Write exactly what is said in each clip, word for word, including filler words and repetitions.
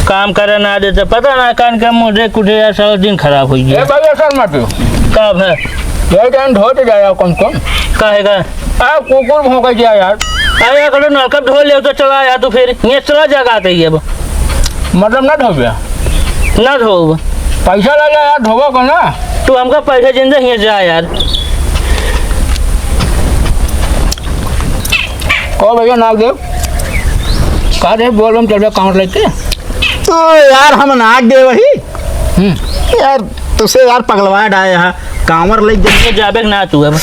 काम करे ना देते, पता ना कान के मुझे कुछ यार, सारा दिन खराब हो ए गया। भैया, सर मत लो। का भै? ये टाइम धो दे जाया कम कम। काहे का? आ, कुकुर भौंके दिया यार। अरे, अगर नलका धो ले तो चला यार, तू फिर ये चला जगह आते ही अब। मतलब ना धोबे? ना धोब। पैसा ले ले यार, धोबो को ना। तू हमका पैसा जिन दे, हियाँ जा यार। ओ भैया नागदेव, का रे बोल, हम चल रहे कांवर लेके। तो यार हम नागदेव ही। हम्म। यार तुसे यार पगलवा डाए है, कांवर लेके। ये जाबे ना तू अब।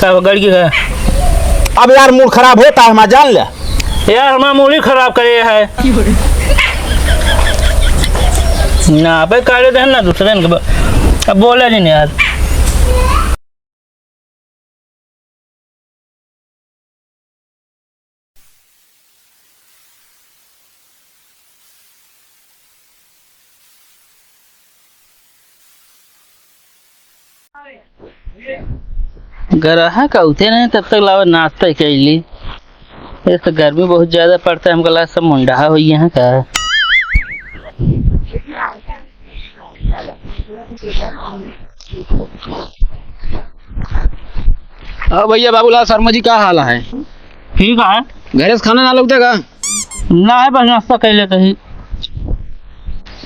का गड़ की है? अब यार मूड खराब होता है, हम जान ले। यार, हमारा मूड ही खराब करे है। ना, अबे काले दिन ना दूसरे दिन के ब-, अब बोले नहीं यार। ग्राहक आउते नहीं, तब तक लावा नाश्ता ही कैली। ये तो गर्मी बहुत ज्यादा पड़ता है, हमको लगा सब मुंडा हो यहाँ का। हाँ भैया, बाबूलाल शर्मा जी, का हाल है? ठीक है। घरे से खाना ना लौटे का? ना है, बस नाश्ता कर लेते ही।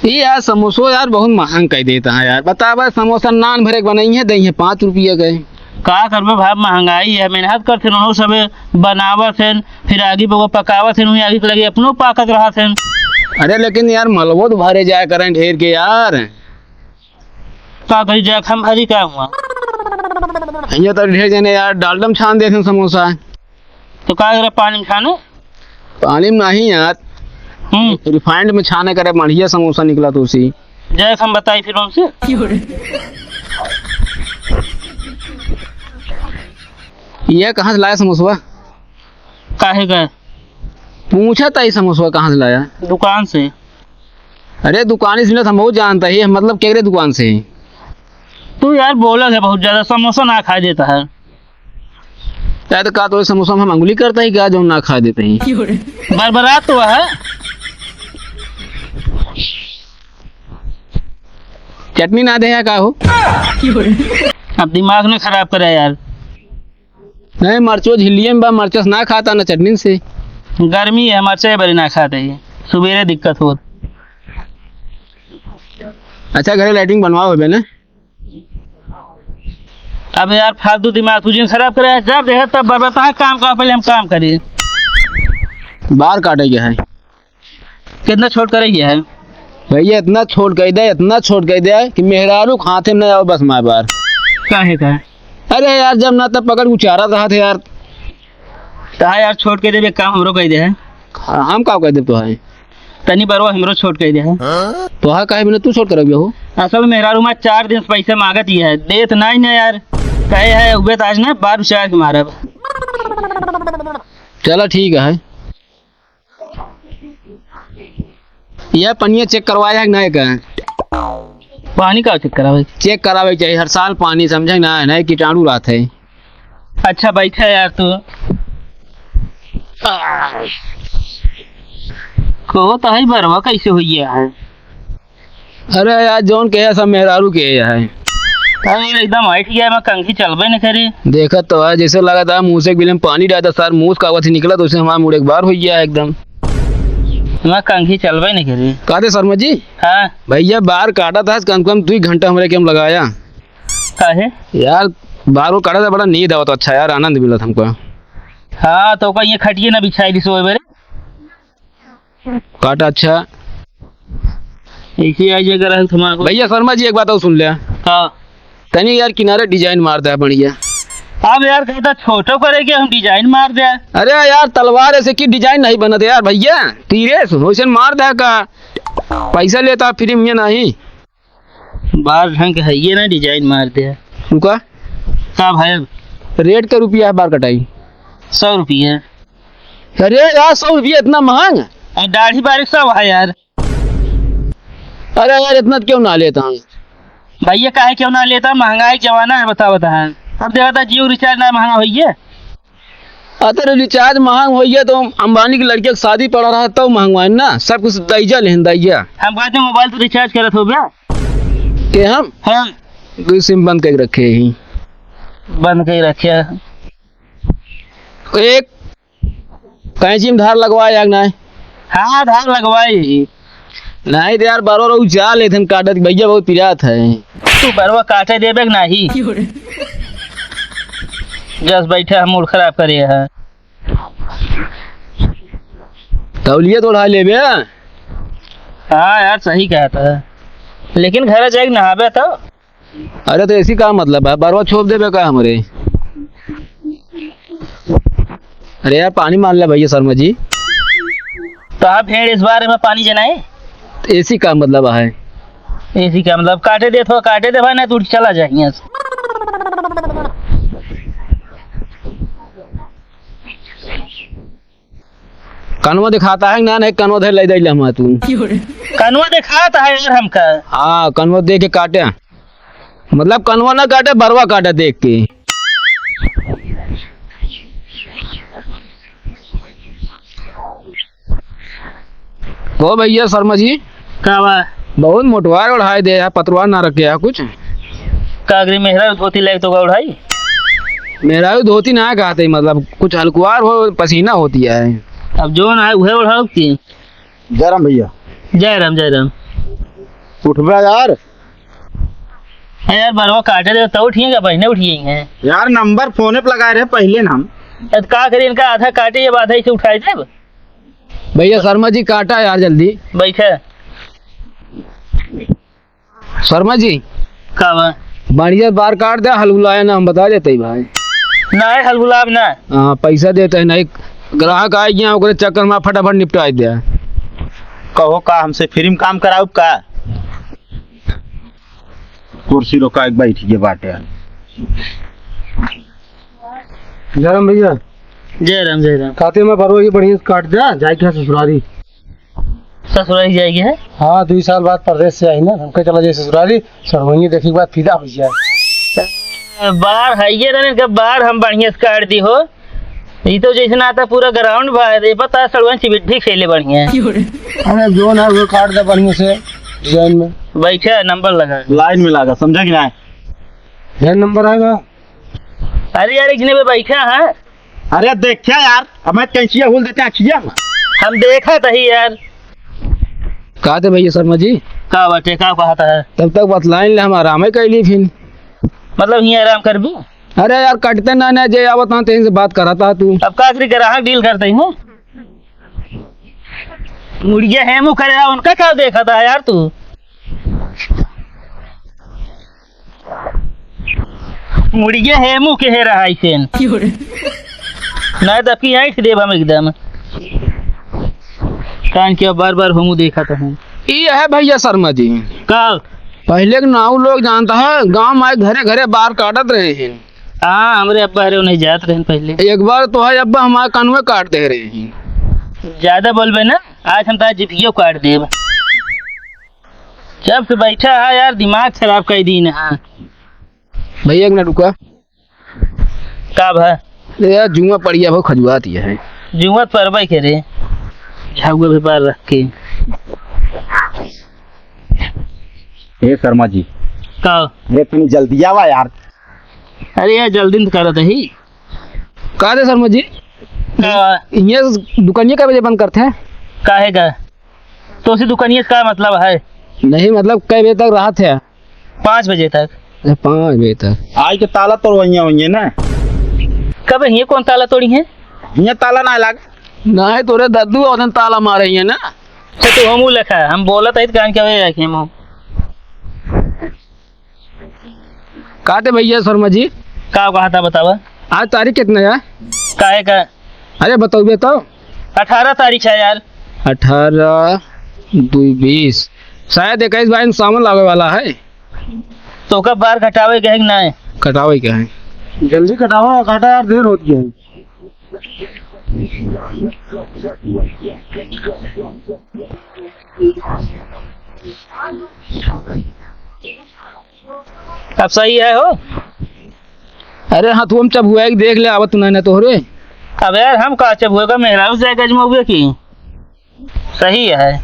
ये यार, समोसो यार, बहुत महंग कर देता है यार। बतावा, समोसा नान भरे के बनाई है, दही है पाँच रुपये के। का करबे भाई, महंगाई है, मेहनत करते रहो सबे, बनावत हैं, फिर आगी पे वो पकावत हैं, वहीं आगी के लगे अपनो पाकत रहत हैं। अरे लेकिन यार, मलबो तो भरे जाए करें ढेर के यार। का करी जाए, हम हरी का हुआ? ये तो ढेर जने यार, डालडम छान देते हैं समोसा। तो का करे पानी में छाने? पानी में नहीं यार, हम्म। रिफाइंड में छाने करे बढ़िया समोसा निकला तो उसी। जय हम बताई फिर उनसे। ये कहाँ से लाया समोसवा? काहे का? पूछा था ये समोसवा कहाँ से लाया? दुकान से। अरे दुकान से मिला था, हम बहुत जानता है, मतलब केकरे दुकान से? तू यार बोला है बहुत ज्यादा, समोसा ना खाए देता है। यार, तो का तो समोसा में हम अंगुली करता ही का, जो ना खा देते ही? बरबरा तो है। चटनी ना दे है का हो? अब दिमाग ना खराब करे यार। नहीं, मरचो झिल्लिए में बा, मरचस ना खाता ना चटनी से। गर्मी है, मरचे बड़ी ना खाते ही, सुबेरे दिक्कत होत। अच्छा, घरे लैट्रिन बनवाओ होबे ना? अब यार फालतू दिमाग तू जिन खराब करे, जब देखे तब बरबता है काम का, पहले हम काम करी। बार काटे के है। कितना छोट करे के है? भैया इतना छोट कह दे, इतना छोट कह दे कि मेहरारू के हाथे में न आवे बस मार बार। काहे का? अरे यार जब ना तब पकड़ उचारत रहत है यार। कहा यार छोट कह देबे काम हमरो कह दे है। हाँ, हम का कह देब तो है? तनी बरवा हमरो छोट कह दे है। तो हा काहे बिना तू छोट करबे हो? असल मेहरारू माँ चार दिन से पैसा मांगत ही है, देत नहीं ना यार। कहे है उबे तो आज ना बार उचार के मारब। चला ठीक है। यह पनिया चेक करवाया है कि नहीं का? पानी का चेक करावे? चेक करावे के चाहिए हर साल पानी, समझे ना, नहीं कीटाणु रहत है। अच्छा बैठा यार तू। को तो है बरवा कैसे हुई है? अरे यार, जौन के है, सब मेहरारू के है। अरे, एकदम हट गया, मैं कंघी चलबे न करी। देखत तो है, जैसे लगत है, मुँह से बिलम पानी डालता, सर, मुँह से कागज निकला, तो उसे हमारा मूड एक बार हो गया है एकदम। मैं कंघी चलबे न करी। का दे शर्मा जी? हाँ। भैया, बार काटा था, कम से कम दो घंटा हमरे के हम लगाया। काहे? यार, बार वो काटा था, बड़ा नींद आवत, अच्छा यार, आनंद मिलत हमको। हाँ, तो का ये खटिए ना बिछाई दी सोए बेरे? काटा अच्छा। ऐसे आई जाएगा रहल थमा को। भैया शर्मा जी, एक बात और सुन ले। हाँ। तनी यार किनारे डिजाइन मार दे बढ़िया। अब यार कहता छोटो करे के हम डिजाइन मार दे। अरे यार तलवार ऐसे की डिजाइन नहीं बनत यार भैया, तीरे से वैसे मार दे का। पैसा लेता फ्री में नहीं। बार ढंग के है ये ना, डिजाइन मार दे। रुका। का भाई? रेट का रुपया है बार कटाई? सौ रुपया। अरे यार, सौ रुपया इतना महंग? और दाढ़ी बारीक सब है यार। अरे यार, इतना क्यों ना लेता हूँ? भैया काहे क्यों ना लेता? महंगाई जमाना है, बता बता है। अब देखा था जियो रिचार्ज ना महंगा होइए। अरे रिचार्ज महंग होइया तो अंबानी के लड़के के शादी पड़ा रहा तब महंगवाइन ना, सब कुछ दैया लेहन दैया। हम कहते मोबाइल तो रिचार्ज करत हो बे। के हम? हाँ। दो सिम बंद करके रखे ही। बंद करके रखे। एक कैंची में धार लगवाए या नहीं? हाँ, धार लगवाई। नहीं तो यार, बरवा रहू जा लेथन काटत, भैया बहुत पिरात है। तू बरवा काटे देबे कि नहीं? जस बैठे हम मूड खराब करे है। तौलिया तो उठा लेबे। हाँ यार, सही कहता है, लेकिन घर जाके नहाबे तो। अरे तो एसी का मतलब है, बरवा छोप देबे का हमरे? अरे यार पानी मार ले भैया शर्मा जी। तो आप भेड़ इस बारे में पानी जनाए? एसी का मतलब है? एसी का मतलब काटे दे, थोड़ा काटे दे भाई, नहीं तो उठ चला जाए यहाँ से। कनवा दिखाता है ना, नहीं कनवा धर ले दे ले हम तू। कनवा दिखाता है यार हमका। हाँ, कनवा दे के काटे, मतलब कनवा ना काटे, बरवा काटे देख के। ओ भैया शर्मा जी। का बा? बहुत मोटवार ओढ़ाई दे है, पतवार ना रखे है कुछ। का अगरी मेहरा धोती लेके तो का ओढ़ाई? मेहरारू धोती ना कहते, मतलब कुछ हल्कुआर हो, पसीना होती है। अब जो ना है उहे ओढ़ाओ की। जय राम भैया। जय राम, जय राम। उठबे यार। अरे यार, बरवा काटे दे, तब उठिएगा, बहने उठिए हैं। यार, नंबर फोने पे लगाए रहे पहले ना हम। अब का करें, इनका आधा काटे, अब आधा इसे उठाए देब। भैया, शर्मा जी काटा यार, जल्दी। बैठे। शर्मा जी। का बा? बढ़िया बार काट दे, हलबुलाया ना, हम बता देते ही भाई। ना है हलबुलाब ना। हाँ, पैसा देते हैं ना, एक ग्राहक आ गया, ओकरे चक्कर में फटाफट निपटाई दे। कहो का हमसे फ्री में काम कराउब का? कुर्सी रोका के बैठ गए बाटे। जय राम भैया। जय राम, जय राम। खाते में बरवा की बढ़िया से काट दे, जाए के ससुरारी। ससुरारी जाएगी है? हाँ, दो साल बाद परदेश से आई ना, हमके चला जाए ससुरारी, सड़वइये देखे के बाद फिदा हो जाए। बार है ये रहने के बार हम बढ़िया से काट दी हो। ये तो जैसे ना आता पूरा ग्राउंड बाहर, ये पता सड़वन चिबिट भी खेले बढ़िया है। अरे जो ना वो काट दे बढ़िया से डिजाइन में। बैठा नंबर लगा। लाइन में लागा, समझा कि ना? ये नंबर आएगा। अरे यार, एक जने पे बैठा है। अरे देख क्या यार, हमें कैंचिया हुल देते हैं अखिया में। हम देखा तही यार। का दे भैया शर्मा जी? का बाटे, का कहता है? तब तक बतलाइन ले, हम आराम ही कैली फिन। मतलब हियाँ आराम करबू? अरे यार, कटते ना, ना जे आवत ना, तेन से बात कराता तू। अब का करी, ग्राहक डील करते ही हूँ। मुड़िया है मुँह करे, उनका का देखा था यार तू? मुड़िया हेमू के हे रहा ऐसेन। क्यों रे? नहीं तो आपकी ऐंठ देब हम एकदम। कान के बार बार हमू देखत हूँ। ई है भैया शर्मा जी। का? पहले के नाऊ लोग जानता है, गांव में घरे घरे बार काटत रहे हैं। हाँ, हमरे अब्बा हरे नहीं जात रहे पहले। एक बार तो है अब्बा हमारे कनवे काट दे रहे हैं। ज्यादा बोलबे ना, आज हम तार जिभियो काट देब। जब से बैठा है यार, दिमाग खराब कर दीन है। भैया, एक मिनट रुका। का भा? अरे यार, जुआ पड़िया हो, खजुआत ये है। जुआ तो परबे के रे, झाउआ भी बार रख के। ए शर्मा जी। का? अरे, तनी जल्दी आवा यार। अरे यार, जल्दी तो करत ही। का रे शर्मा जी? का? ये दुकानिया कै बजे बंद करते हैं? काहे का? तो उसी दुकानिया से का मतलब है? नहीं, मतलब कै बजे तक रहत है? पाँच बजे तक। अच्छा, पाँच बजे तक। आई के ताला तोड़वइया होइए ना? कब ये कौन ताला तोड़ी है? ये ताला ना लाग। नहीं, तोरे दद्दू और ताला मारे ही है ना? अच्छा, तू हमू लेखा, हम बोलत है तो कान के आगे रखे हम। का दे भैया शर्मा जी? का कहा था बतावा? आज तारीख कितना है? काहे का? अरे बताओ, बताओ। अठारह तारीख है यार। अठारह, दो बीस, शायद इक्कीस बाईस में सावन लागे वाला है। तो का बार कटावे के है कि नहीं? कटावे के है। जल्दी कटावा, काटा यार, देर होती है। अब सही है हो? अरे हाँ, तू हम चबुआ के देख ले, आवत नहीं ना तोहरे। अब यार, हम का चबुआ का मेहरारू से गजमउए की? सही है।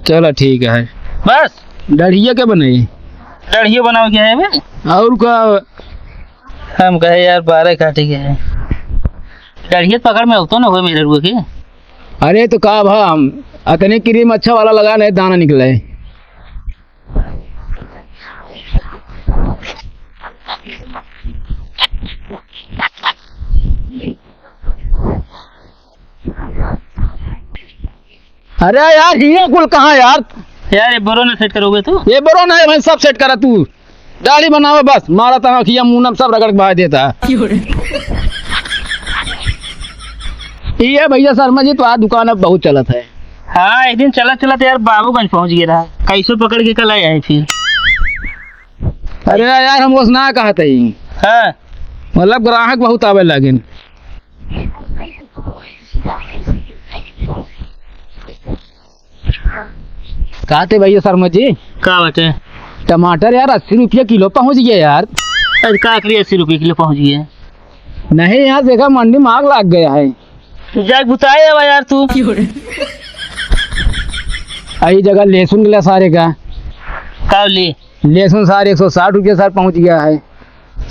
चला ठीक है। बस? डढ़िया के बनाई? डढ़ियो बनावे के है बे? और का? हम कहे यार, बारह काटे के है। डढ़िया पकड़ में होतो ना हो मेहरारू के। अरे तो का भा, हम अतने क्रीम अच्छा वाला लगा नहीं, दाना निकले। अरे यार, हिया कुल कहाँ यार? यार, ये बरो ना सेट करोगे तू? ये बरो ना है, मैं सब सेट करा तू। दाढ़ी बनावे बस, मारा ता अखिया मुंह सब रगड़ के बहा देता। क्यों रे? ये भैया शर्मा जी, तो आज दुकान अब बहुत चलत है। हाँ, एक दिन चलत चलत यार बाबूगंज पहुंच गया रहा, कैसे पकड़ के कल आया है फिर। अरे यार, हम उस ना कहते ही। हाँ। मतलब ग्राहक बहुत आवे लगिन। कहते भैया शर्मा जी। का बाटे? टमाटर यार अस्सी रुपया किलो पहुंच गया यार। अरे का करिए, अस्सी रुपया किलो पहुंच गया? नहीं यार, देखा मंडी में आग लग गया है। जाके बुताए आवा यार तू। आई जगह लहसुन के लिए सारे का। का ले? लहसुन सार एक सौ साठ रुपया सार पहुंच गया है।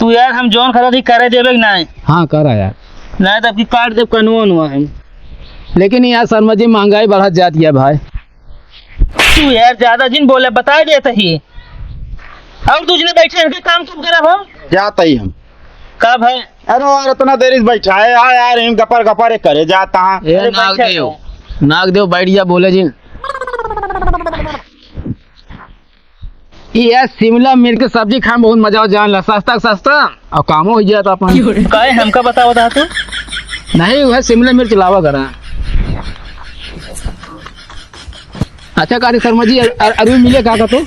तू यार, हम जौन खरीदी करे देबे कि नाय? हाँ, करा यार। नाय तो अबकी काट देब कनुआ उनुआ हम। लेकिन यार शर्मा जी, महंगाई बढ़त जात है भाई। तू यार ज्यादा जिन बोले, बता देत ही। और दूसरे बैठे हैं, काम तुम करब हम? जात ही हम। का भाई? अरे यार, इतना देरी से बैठा है यार, यार, इन गपर गपर करे जाता है। ए, अरे नाग बैठे देव, तो। नाग देव, बैठ जा, बोले जी। ये शिमला मिर्च के सब्जी खाए में बहुत मजा हो, जान ला, सस्ता के सस्ता और कामो हो जाता अपन। काहे हमका बतावा था तू? नहीं, वह शिमला मिर्च लावा करा। अच्छा, का रे शर्मा जी, अर-, अर-, अरवी मिले का, का तो?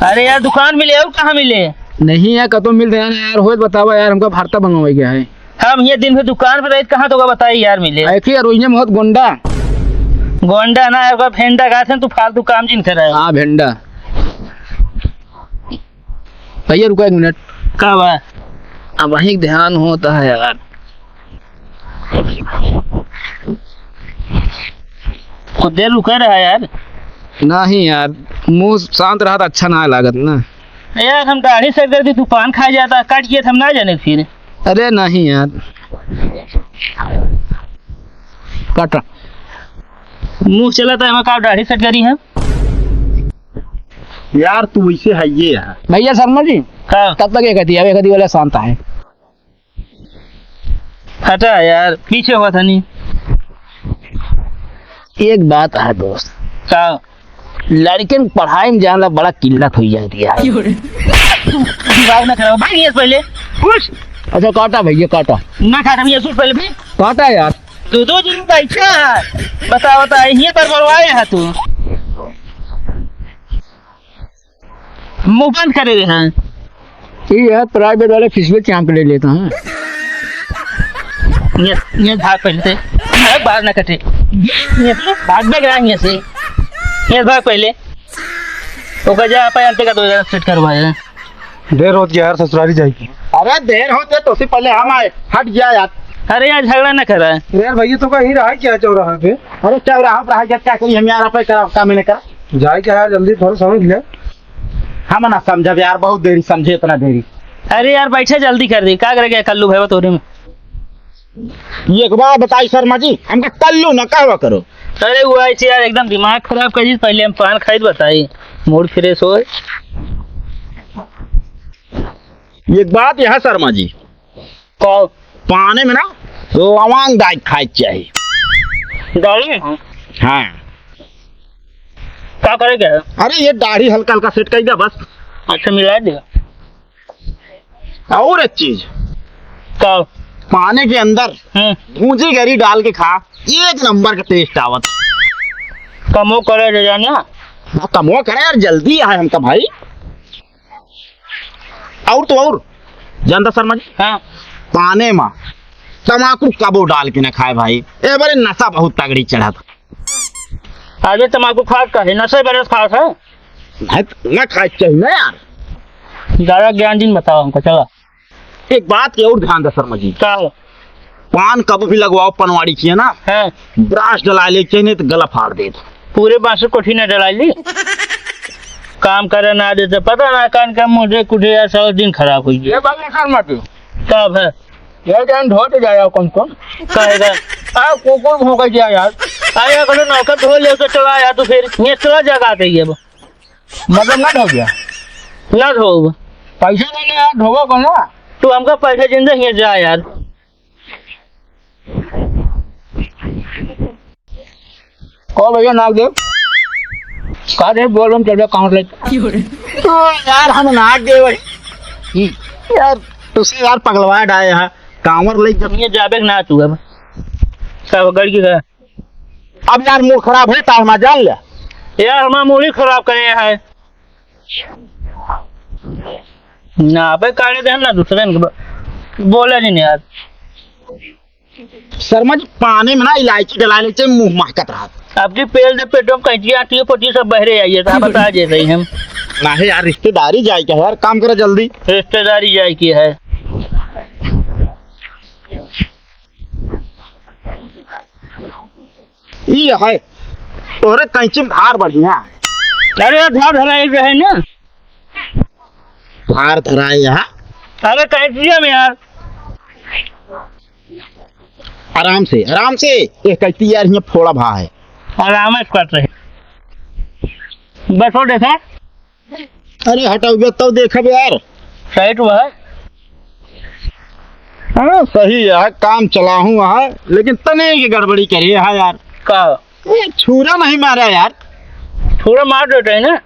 अरे यार, दुकान मिले और कहाँ मिले? नहीं यार, कतो मिल रहा है यार, होत बतावा यार, हमका भरता बनवावे के है। हम ये दिन भर दुकान पे रहित, कहाँ तो का बताई यार मिले? ऐसे यार, वही में बहुत गोंडा। गोंडा ना, एक बार भेंडा गाछ है, तू फालतू काम जिन करे। हाँ, भेंडा। भैया, रुका एक मिनट। का बा? अब वहीं ध्यान होता है यार। कुछ देर रुका रहा यार। नहीं यार, मुंह शांत रहा तो अच्छा ना लागत ना। यार, हम दाढ़ी सेट कर दी, तू पान खा जाता, कट गया, हम ना जाने फिर। अरे नहीं यार, काटा। मुंह चला था, हम का दाढ़ी सेट करी है? यार, तू वैसे है ये यार। भैया शर्मा जी, हाँ। तब तक एक अति, अब एक अति वाला शांत है। हटा यार, पीछे हुआ था नहीं। एक बात है दोस्त। का? लड़कन के पढ़ाई में जान ला बड़ा किल्लत हुई जाती है। दिमाग ना खराब, भाग यहाँ से पहले। उठ। अच्छा, काटा भैया, काटा। ना काटा भैया, उठ पहले भी। काटा यार। दो दो दिन का इच्छा है। बता, बता, ये पर बरवाए है तू। मुंह बंद करे रहे हैं। ये है प्राइवेट वाले फीस में कैंप ले लेता है। ये, ये भाग पहले से। अरे बाल ना कटे। ये भाग, भाग रहा है यहाँ से। ये भाग पहले। ओकर जा, आप अंते का दो हजार सेट करवाए हैं। देर होत गया यार, ससुरारी जाएगी। अरे देर होते तो से पहले हम आए, हट गया यार। अरे यार, झगड़ा ना करा। यार भैया, तो कहीं रहा क्या चौराहा पे? अरे चौराहा पर रहा क्या, क्या करी हम यार, आप करा, काम नहीं करा। जाए क्या यार, जल्दी थोड़ा समझ ले। हम ना समझब यार, बहुत देरी समझे, इतना देरी। अरे यार, बैठे, जल्दी कर दे, का करे गया कल्लू भैया तोरे में? एक बात बताई शर्मा जी, हमका कल्लू न कहवा करो। अरे वो ऐसे यार, एकदम दिमाग खराब कर दी। पहले हम पान खाई तो बताई, मूड फ्रेश हो। एक बात यह शर्मा जी, का? पाने में ना लवांग डाल खाए चाहिए। डाली? हाँ। का करे क्या? अरे ये दाढ़ी हल्का हल्का सेट कर दे बस। अच्छा, मिला दे। और एक चीज। का? पाने के अंदर हम्म। भूजी गरी डाल के खा, एक नंबर का टेस्ट आवत। कमो करे रे जाना। हाँ, कमो करे यार, जल्दी आए हमका भाई। और तो और, जानता शर्मा जी? हाँ। पाने में तमाकू कबो डाल के ना खाए भाई, ए बारे नशा बहुत तगड़ी चढ़ा था। अरे तमाकू खात का है, नशे बरस खात है। नहीं, ना खाए चाहिए ना यार। ज्यादा ज्ञान जिन बताओ हमको, चला। एक बात के और ध्यान दे शर्मा जी। का हो? पान कब भी लगवाओ पनवाड़ी की है ना, हाँ। ब्रश डला ले चाहिए नहीं तो गला फाड़ दे। पूरे बांस कोठी ना डला ली। काम करे ना देते, पता ना कान का मुझे कुछ यार सारा दिन खराब हुई है। ये बात नहीं कर मत। तब है। ये जान धो तो जाया कौन कौन। कहेगा। आ कुकुर भौंका जाए यार। आया करो नौकर धो ले तो चला आया तो फिर ये चला जगह आते ही अब। मतलब ना धो गया। ना धो। पैसा देने यार, धोवा कौन ना? तू हमका पैसा जिंदे ही जा यार। ओ भैया, नाग देव। का रे, बोल, हम चल रहे, कांवर ले। क्यों रे? तो यार, हम नाग देव है। हम्म। यार, तुसे यार पगलवा डाए है। कांवर ले जब ये जाबे ना तू अब। का गड़ की का? अब यार, मूड खराब है, तार मा जान ले। यार, हमारा मूड ही खराब करे है। ना, अबे काढ़े दे ना दूसरे ने ब-, बोले नहीं यार। शर्मा जी, पानी में ना इलायची डला ले, मुंह महकत रहा। आपकी पेल दे पेटों में कैंची आती है, पोटी सब बहरे आई है, तो आप बता दे रही हम। नहीं यार, रिश्तेदारी जाए क्या यार, काम करो जल्दी। रिश्तेदारी जाए की है। ई है, तोरे कैंची में धार बढ़िया है। अरे, धार धराई रहे ना। धार धराई यहाँ। अरे, कैंचिया में यार। आराम से, आराम से। ये कैंची यार, यहाँ फोड़ा भा है। आराम से काट रहे। बस वो देखा। अरे हटाओ बे, तब देखब यार। सही तो है। हाँ, सही है, काम चलाहूँ वहाँ, लेकिन तने की गड़बड़ी करे है यार। का? ये छुरा नहीं मारा यार। छुरा मार देते हैं ना।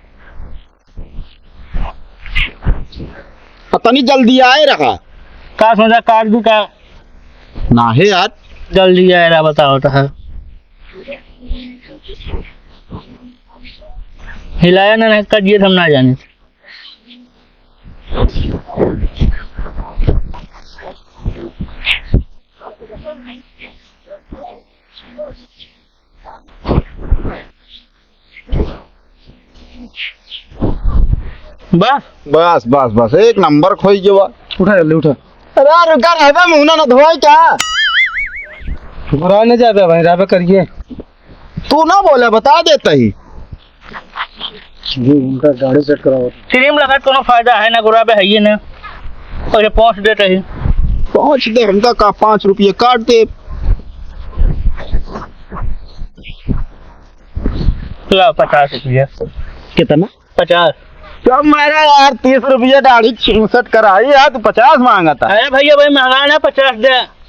आ, तनी जल्दी आए रहा। का सोचा काट दूँ का? ना है यार। जल्दी आए रहा, बताओ तो है। हिलाया ना, नहीं कट गया, हम ना जाने। बस? बस, बस, बस, एक नंबर खोई के बा। उठा जल्दी, उठा। अरे यार, रुका, रहबे, मुंह ना, ना धोए क्या? घुरा नहीं जाबे भाई, रहबे करिए। तू ना बोले, बता देता ही। जी, उनका गाड़ी सेट कराओ। क्रीम लगा कोनो फायदा है ना, गुराबे है ये ना। और ये पाँच देते ही। पाँच दे, हमका का पाँच रुपये काट दे। ला, पचास रुपये। कितना? पचास। तो मेरा यार, तीस रुपये दाढ़ी सेट कराई यार, तू पचास मांगा था। अरे भैया, भाई महंगा ना, पचास दे।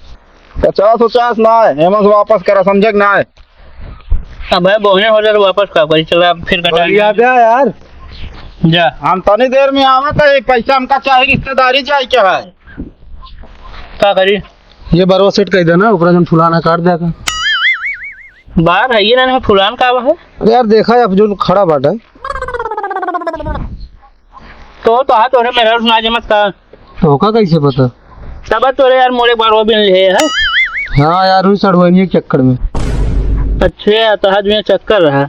पचास उचास ना है, एमा से वापस करा, समझे कि ना है? अब है, बोहने हो जाए तो वापस का करी, चला, अब फिर कटा बढ़िया लिया। क्या यार? जा। हम तनी देर में आवत है, एक पैसा हमका चाहे, रिश्तेदारी जाए क्या है? का करी? ये बरवा सेट कह देना, ऊपर जन फुलाना काट देगा। बाहर है ये ना, फुलान का है? अरे यार, देखा है, अब जो खड़ा बाटा है। तो, तो हाथ तोरे मेरा ना जमत का। तोहका कैसे पता? तब तोरे यार मोरे बारवा बिन ले है। हाँ यार, उस अड़वाइनी के चक्कर में। अच्छा, तो हाथ में चक्कर रहा।